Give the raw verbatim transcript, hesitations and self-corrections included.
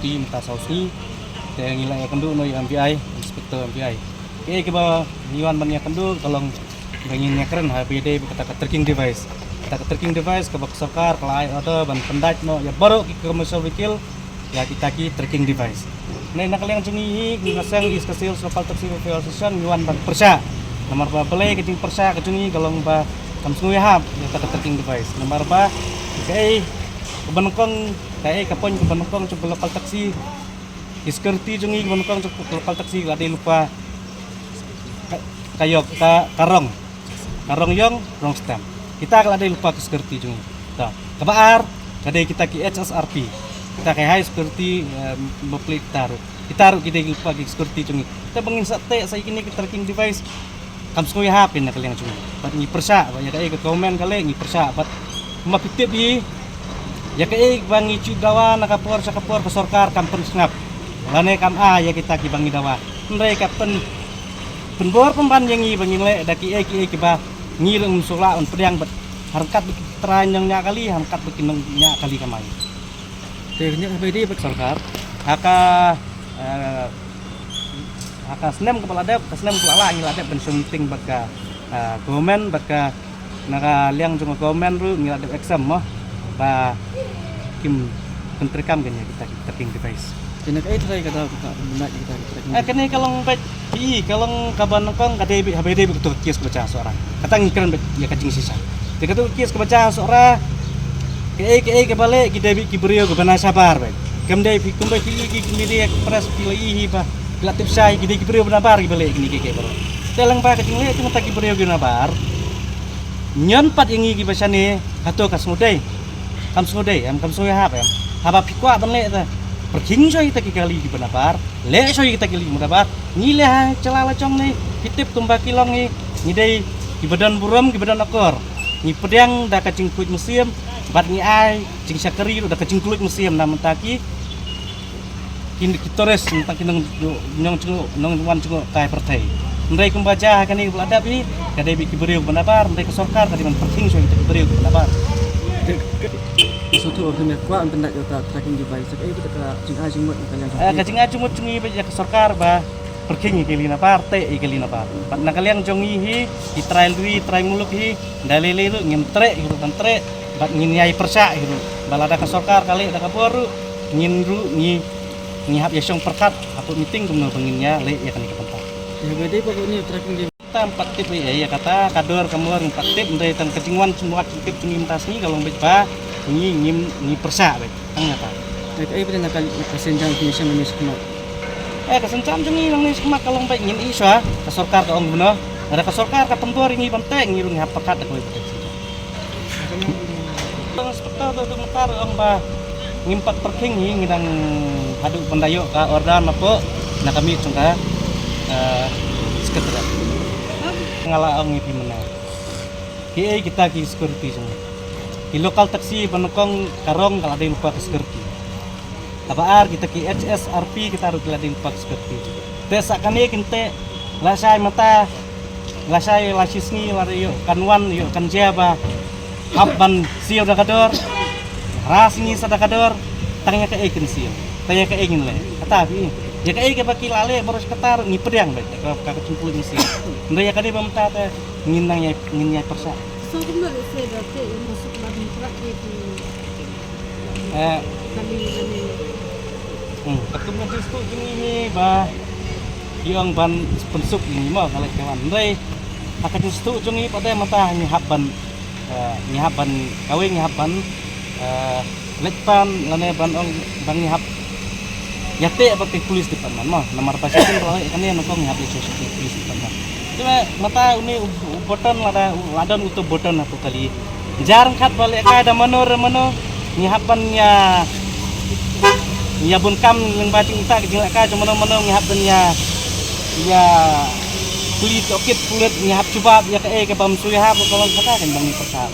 Ki mynta saw sngi te ngi la ïakynduh noh ïa M V I, Inspector M V I. Kiei kiba ngi wan ban ïakynduh ka long ba ngin ïakren ha ba ïadei bad kata ka tracking device. Kata ka tracking device kaba ka sorkar ka la ai order ban pyndait noh ïa baroh ki commercial vehicle ïa kita ki tracking device. Ngi na ka liang jong ngi hi, ngi na seng East Khasi Hills Local Taxi Welfare Association ngi wan ban pyrshah. Namar ba balei ka jingpyrshah ka jong ngi ka long ba kam sngewhap ïa kata ka tracking device. Namar ba kaei kaba nyngkong, kaei ka point kaba nyngkong jong ka local taxi, ki security jong ngi kaba nyngkong jong ka local taxi ka la dei lypa ka, ka ïong, ka, ka rong. Ka rong ïong, rong stem. Kita ka la dei lypa ki security jong ngi. Ta, kaba ar ka dei kita ki H S R P. Kita ki high security, eh, ba plie kita ruh. Kita ruh ki dei lypa ki security jong ngi. Te ba ngin sa teh sa ïa kine ki tracking device, kam sngewhap ïa na ka liang jong ngi. Bad ngi pyrshah bad ïa kaei ka government ka leh ngi pyrshah bad ma phi tip hi, ïa kaei ba ngi ju dawa na ka por sha ka por ka sorkar kam pynsngap lane kam ai ïa kita kiba ngi dawa. Hynrei ka pyn, pynbor pynban ïa ngi ba ngin leh da kiei kiei kiba ngi ruh ngim sngewlah ban pdiang bad ha ryngkat bad ki trai nongñiah kali, ha ryngkat bad ki nongñiah kali kamai. Te ngi haba ïadei bad sorkar, ha ka, eh, ha ka snem kaba la dep, ka snem kaba la lah ngi la dep ban shong meeting bad ka, eh, government, bad ka na ka liang jong ka government ruh ngi la dep exam mo ba kim pyntreikam kane kita ki tracking device. Te na kaei trai ka daw ka bynta kita ki tracking device? Eh, kane ka long bad Phi, ka long kaba nyngkong ka dei bad, haba dei bad kato ka case kaba jia ha Sohra. Kata ngi kren bad ïa ka jingshisha. Te kato ka case kaba jia ha Sohra, kaei kaei kaba leh ki dei bad ki briew kiba na shabar bad. Kam dei phi kumba phi ïohi ki media ki press phi la ïohi hi ba, phi la tip shai ki dei ki briew ba na bar kiba leh kine kiei kiei baroh. Te lyngba ka jingleh jong kita ki briew kiba na bar, ñion pat ïa ngi kiba shane, hato ka sngewdei? Kam sngewdei em, kam sngewhap em? Haba phi kwah ban leh te pyrkhing shuwa ïa kita ki kali kiba na bar, leh shuwa ïa kita ki kali kiba na bar. Ngi leh ha jylla la jong ne, phi tip kumba ki long ngi, ngi dei kiba don burom, kiba don akor. Ngi pdiang da ka jingkhuid mynsiem bad ngi ai jingshakri ruh da ka jingkhuid mynsiem na mynta ki, ki, ki tourist, na mynta ki nong, nong jngoh, nongwan jngoh kai pyrthei. Hynrei kumba jia ha kane kaba la dep hi, ka dei bad ki briew kiba na bar, hynrei ka sorkar ka dei ban pyrkhing shuwa ïa kita ki briew kiba na bar. Te, te, sngewthuh, hynrei kwah ban pyndait ïa uta tracking device, kaei pat ka jingai jingmut na ka liang jong phi? Eh, ka jingai jingmut jong ngi bad ïa ka sorkar ba pyrkhing ïa ki kali na bar, teh ïa ki kali na bar. Bad na ka liang jong ngi hi, ki trai lwei, trai muluk hi, da lei lei ruh ngim treh hi ruh ban treh, bad ngin ïai pyrshah hi ruh. Ba lada ka sorkar ka leh da ka bor ruh, ngin ruh ngi, ngi hap ïa shong pyrkhat hapoh meeting kumno ba ngin ïa leh ïa kane ka bynta. Ïa ba dei ba kane tracking device. Tam pat tip ei ei ïa kata, ka dor ka mor ngim pat tip, hynrei tang ka jingwan jingwad jingtip jong ngi mynta sngi ka long beit ba ngi, ngim, ngi pyrshah beit. Tang ïa kata. Te kaei pat na ka, ka sienjam phi ïa shem nangne shakhmat? Eh, ka sienjam jong ngi nangne shakhmat ka long beit ngin ïohi shuwa ka sorkar ka ong kumno. Lada ka sorkar ka pynbor ïa ngi ban teh, ngi ruh ngi hap pyrkhat da kawei pat ka sienjam. Inspector tu tu mynta ruh ong ba ngim pat pyrkhing hi, ngi dang haduh ban da ïoh ka order na pdeng na ka miet jong ka, eh, Secretariat. Nga la ong ïa phi mynne. Kiei kita ki security jong ngi? Ki local taxi ba nyngkong ka rong ka la dei lypa ka security. Kaba ar kita ki H S R P kita ruh ki la dei lypa ka security. Te sa kane kin teh, lashai mynta, lashai la shisngi la ïoh kan wan, ïoh kan jia ba hap ban siew da ka dor. Hynrei sngi sa da ka dor, tang ïa kaei kin siew, tang ïa kaei ngin leh. Kata phi, ïa kaei kaba ki la leh baroh shi katta ngi pdiang beit ka, ka, ka jingkhuid mynsiem. Hynrei ïa kane ba mynta te ngin nang ïa, ngin ïa pyrshah. So kumno lehse ba te ïa masuk ba ni prak ïa ki, eh, kali, kali. Hmm, katkum ka jingsngewthuh jong ngi hi ba ki ong ban pynsuk ïa ngi mo, ka leh ka wan. Hynrei ha ka jingsngewthuh jong ngi pat te mynta ngi hap ban, eh, ngi hap ban, kawei ngi hap ban, eh, leit pan lane ban ong ba ngi hap ïa teh bad ka police department mo. Namar ba shisien ba la leh kane nyngkong ngi hap ïa shisien ka police department. Te mynta une u, u button lada, u la don uto u button hato kali. Jar ryngkat ba lehkai da mano re mano, ngi hap ban ïa, ïa bun kam lyngba jingtah ka jinglehkai jong mano mano, ngi hap ban ïa, ïa plie tohkit pulit, ngi hap jubab ïa kaei kabym sngewhap, ka long kata kan ba ngi pyrshah.